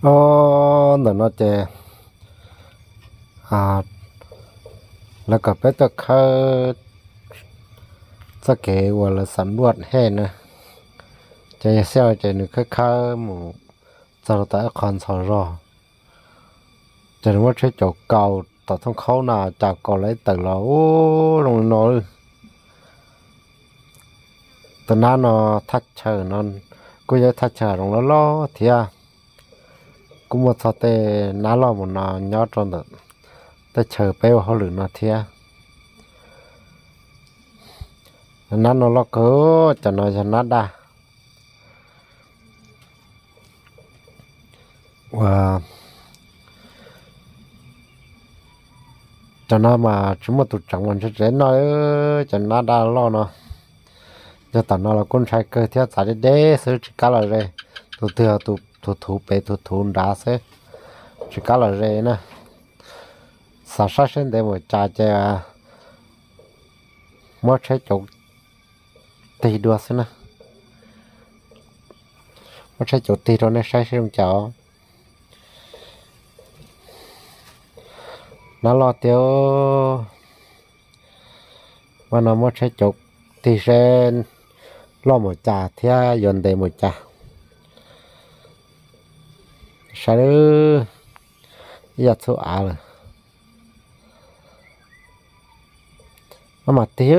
Ob, ntawm no ces lawv kom peb tuaj khawb txoj kev uas lawv xam luaj hej na. Ces yog xij ces nws khawb khawb mus txog rau tom ib qho ntxhov zog, ces nws muab tsheb caum kaus tom thooj khaub no, caum kaus lawv ib tawm los ub zoo li no. Tus nab no thaj chaw no kuj yog ib thaj chaw hav zoov loj loj thiab. Kuj muaj txog tej nab loj mus no nyob rau ntawm teb chaws peb ua hauj lwm no thiab. Nab no loj kawg, cov no yog nab daj. Ua, cov no mas tsis muaj tus tseev mas ntshe tseem noj, cov nab daj loj no. Yog tom no los kuj ntshai kawg thiab, txav deb deb xwb tsis kam los ze. Tus twg tus thuv pem tus thuv nrad xwb, tsis kam los ze na. Xav saib seb ntev mus cas ces muab tsheb caum tig dua xwb na. Muab tsheb caum tig rau nej saib seb zoo cas. Nab loj tiag. Mas no muab tsheb caum tig seb loj mus cas thiab yuav ntev mus cas. Saib, ib yam txhub av lawm. Maj mam tig,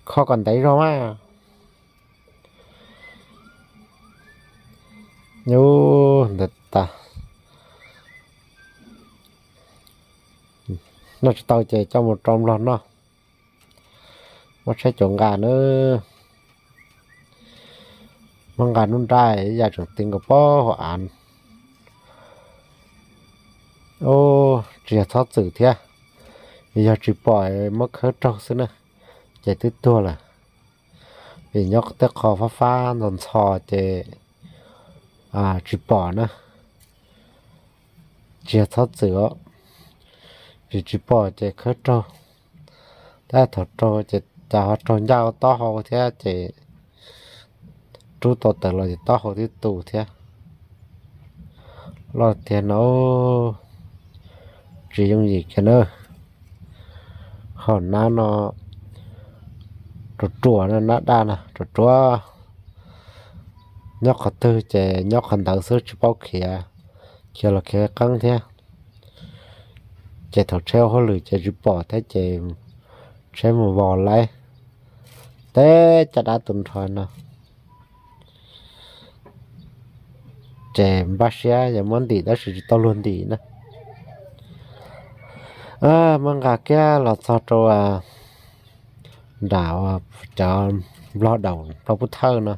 kho kom ntev zog mas. Ub, ntev tas. Noj tsis tau ces coj mus rau nplog noj. Muab tsheb caum nqa na. Muab nqa nruab nrab, ib yam tseem ti nkaus pob hauv av. Ub, tsis yog txhob txwm thiab, yog tsis pom muab khawb raug xwb na, ces twb tuag lawm. Vim nyob tej qho fab fab ntxhov ntxhov ces tsis pom na. Tsis yog txhob txwm os, vim tsis pom ces khawb raug. Tab thaum raug ces cas ho raug ncaj taub hau thiab ces rub tau tawm los ces taub hau twb tu thiab. Loj tiag no, tsis yooj yim kiag na. Hom nab no ruam ruam na, nab daj no ruam ruam. Nyob qhov twg ces nyob qhov ntawd xwb tsis paub khiav, khiav los khiav qeeb thiab. Ces thaum tsheb ua hauj lwm ces tsis pom thiab ces tsheb mus vos laib. Teb caj dab tu nrho no. Ces npaj siab yuav muab ntim tab sis tsis tau luag ntim na. Muab nqa kiag los txog rau nram cov nplog daum nplog pub thawj no.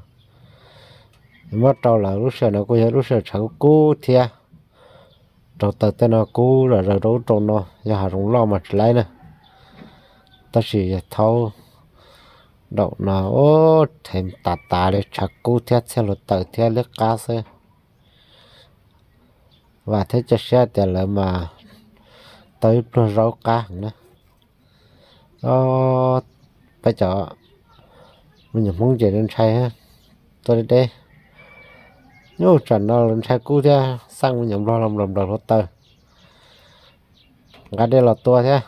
Muab rau lawv lub sij hawm no kuj yog lub sij hawm tshav kub kub thiab. Rau taws tej no kub zom zaws rau ub rau no, yog hav zoov loj mas tsis laib na. Tab sis yog thaub daum no, ub, thev tas tas li, tshav kub thiab txhiaj hluav taws thiab liab qab xwb. Vam thiab cia siab tias lawv mas tau ib pluag zaub qab heev na. Peb cov me nyuam Hmoob ces ntshai, tuaj deb deb. Nyuj tsam no lawv ntshai kub thiab, xaj me nyuam nplog los nplaws nplaws hluav taws. Nqa dej los tua thiab,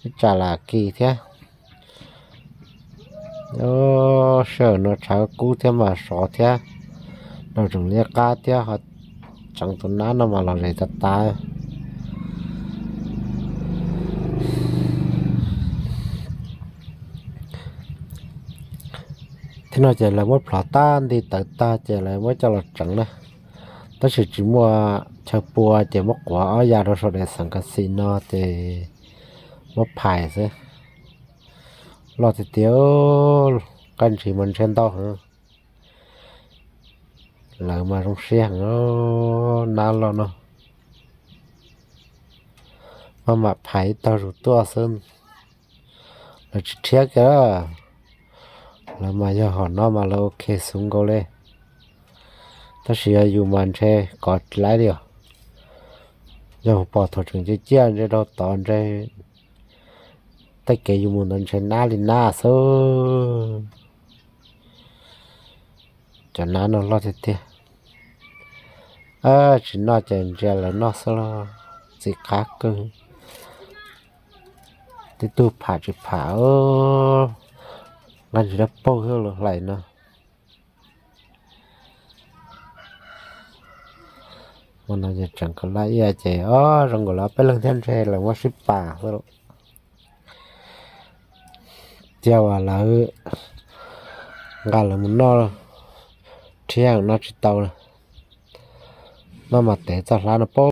ib tsam lam kis thiab. Sij hawm no tshav kub thiab mas sov thiab, nrau tseem liab qab thiab, ho tseev tus nab no mas los zem tas tas. Thiab no ces lawv muab plhov tag nti tawv tag ces lawv muab coj los tseev na. Tab sis tsis muaj chaw pua ces muab quav ob ya rau saum daim xeem kas xis no ces muab phais xwb. Loj tiag tiag, qab ntsis mas ntshe ntau heev. Lawv mas zoo siab heev, nab loj no. Maj mam phais ib tog zus tuaj xwb. Lawv tsis rhiab kiag, lawv mas yog hom no mas lawv ok xwb nkaus li. Tab sis yog yus mas ntshe kov tsis laib li os. Yog pom thaum tseem ciaj ciaj ntshe rau tod ntshe tej kev yus mus ntawd ntshe nab li nab xwb. Cov nab no loj tiag tiag. Tsis noj ces ntsia lawv noj xwb los txiv qab kawg. Tib tug pham tsis pham, nqa ntsis dawb paug xwb los hlais no. Ua no ces tseem kawg laj iaj ces o zoo nkaus li peb leeg thiab ntshe lawv muab sib pam xwb. Cia uas lawv nqa lawv mus noj, thiab noj tsis tau, maj mam tev txoj hlab no pab.